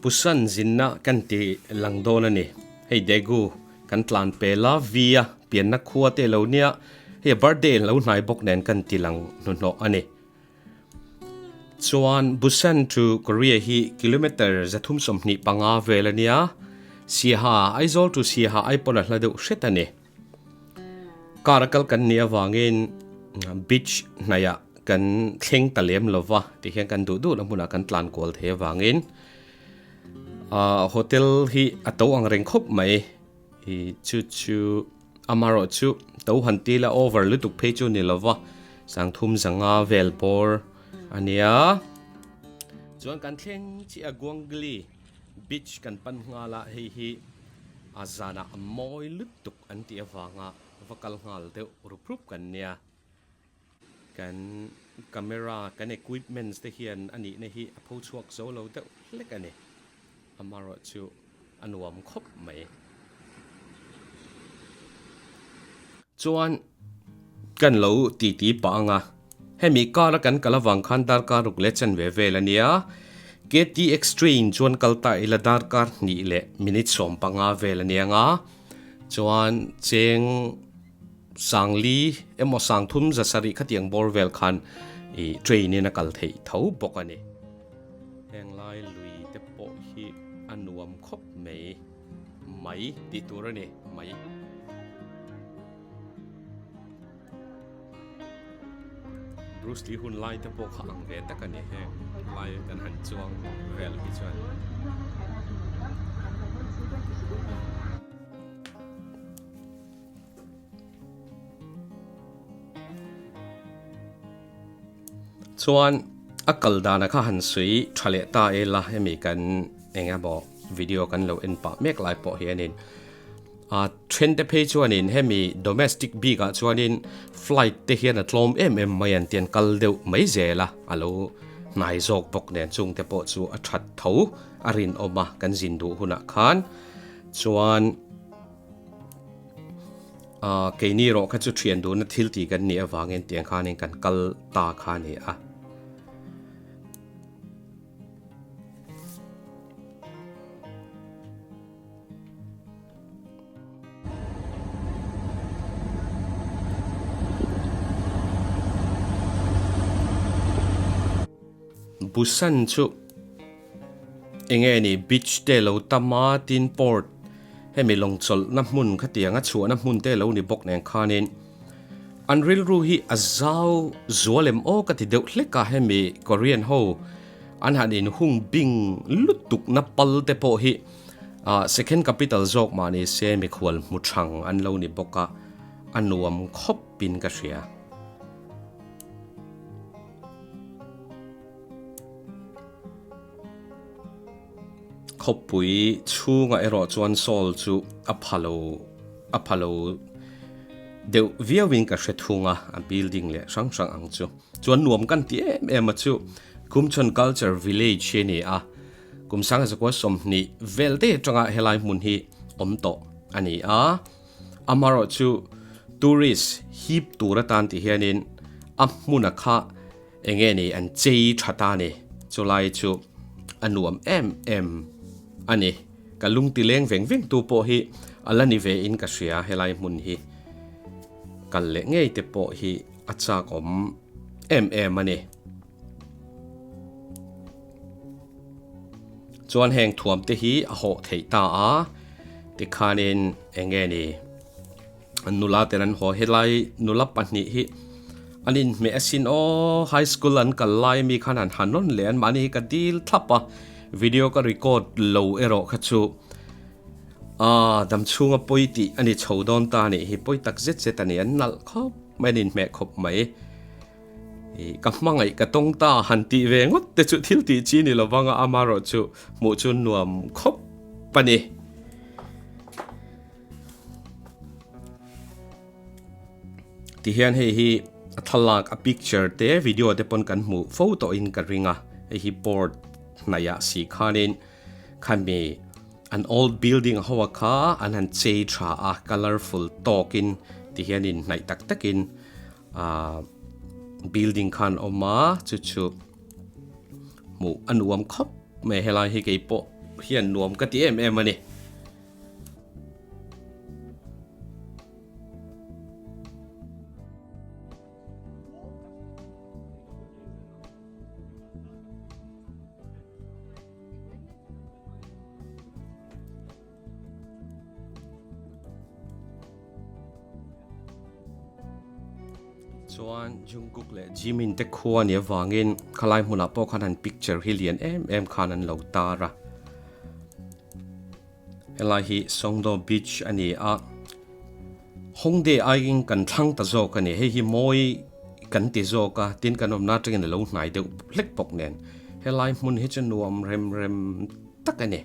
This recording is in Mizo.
Busan zinna kan ti lang dawn a ni. Hei Daegu kan tlan pel a, V-a pianna khua te lo nia, hei a birthday lo hnai bawk nen kan ti lang hnuhnawh a ni. Chuan Busan to Korea hi kilometer 325 vel a nia, Siaha, Aizawl to Siaha ai pawn a hla deuh hret a ni. Car a kal kan nih avangin beach hnaihah kan thleng ta lem lo va tihian kan duh duhna hmunah kan tlan kual thei avangin ahh hotel hi a to ang reng khawp mai ih chu chu amaherawh chu to han ti ila over lutuk phei chu ni lo va sangthum zanga vel bawr a nia. Chuan kan thleng chiah a Guangli beach kan pan nghal a hei hi. A zanah a mawi lutuk an tih avanga va kal nghal deuh rup rup kan nia. Kan camera, kan equipments te hian a nihna hi a pho chhuak zo lo deuh hlek a ni. Amaherawh chu a nuam khawp mai. Chuan kan lo titi pah ang a, hemi kar a kan kal avang khan darkar ruk leh chanve vel a nia, KTX train chuan kal ta ila darkar hnih leh minute 15 vel a nia nga, chuan cheng sangli emaw sangthum zasarih khatiang bawr vel khan ih train in a kal theih tho bawk a ni. Heng lai lui te pawh hi a nuam khawp mai. Mai tih tur a ni, mai. Bruce Lee hun lai te pawh kha ang ve tak a ni heng lai kan han chuang vel hi chuan. Chuan a kal dana kha han sawi tha leh ta ela hemi kan eng emaw video kan lo en pah mek lai pawh hianin a then te phei chuanin hemi domestic bik ah chuanin flight te hian a tlawm em em mai an tian kal deuh mai zel a a lo hnai zawk bawk nen chung te pawh chu a that tho a rinawm a kan zin duh hunah khan chuan. Ahh keini erawh kha chu thian duhna thil tih kan nih avangin tiang khanin kan kal ta kha a ni a. Busan chu Enge ni beach te lo tam a tin port hemi lawng chawlhna hmun khatiang a chhuahna hmun te lo ni bawk nen khanin an rilru hi a zau zual em aw ka ti deuh hlek a hemi Korean ho an han in hung bing lutuk na pal te pawh hi ah second capital zawk mah ni se mikhual hmu thang an lo ni bawk a a nuam khawp in ka hria. Khawpui chhungah erawh chuan Saul chu a pha lo a pha lo deuh viauin ka hre thung a, a building leh hrang hrang ang chu. Chuan nuam kan ti em em a chu Kumchon Culture Village hi a ni a, kum sanga zakua 20 vel te atanga helai hmun hi awm tawh a ni a. Amaherawh chu tourist hip tur atan ti hianin a hmuna kha Enge ni an chei tha ta ni, chulai chu a nuam em em a ni. Ka lung ti leng veng veng tu pawh hi a la ni ve in ka hria helai hmun hi. Kal leh ngei te pawh hi a chak awm em em a ni. Chuan heng thuam te hi a hawh theih ta a, tikhanin enge ni. Nula ten an haw helai nula pahnih hi an inhmeh asin aw high school an kal lai ami khan han han rawn leh an mahni hi ka dil thlap a video ka record lo erawh kha chu ah dam chhunga pawi tih a ni chho dawn ta anih hi pawi tak zet zet a ni an nalh khawp mai an inhmeh khawp mai ih ka hmangaih ka tawng ta han tih ve ngawt te chu thil tih chi ni lovang a amaherawh chu hmuh chu nuam khawp a ni. Tihian hei hi a thlalak a picture te video te pawn kan hmuh fo tawhin ka ring a hei hi board hnaihah si khanin khami an old building ho a kha an han chei tha a colourful tawkin tihianin hnaih tak takin ahh building khan a awm a chu chu hmuh a nuam khawp mai helai hi keipawh. hian nuam ka ti em em a ni. Chuan Jungkook leh Jimin te khua nih avangin khalai hmunah pawh khan han picture hi lian em em khan an lo tar a. Helai hi Songdo Beach a ni a, Hongdae aiin kan thlang ta zawk a ni. Hei hi mawi kan ti zawk a, tin kan awmna atangin a lo hnai deuh hlek bawk nen. Helai hmun hi chu nuam rem rem tak a ni.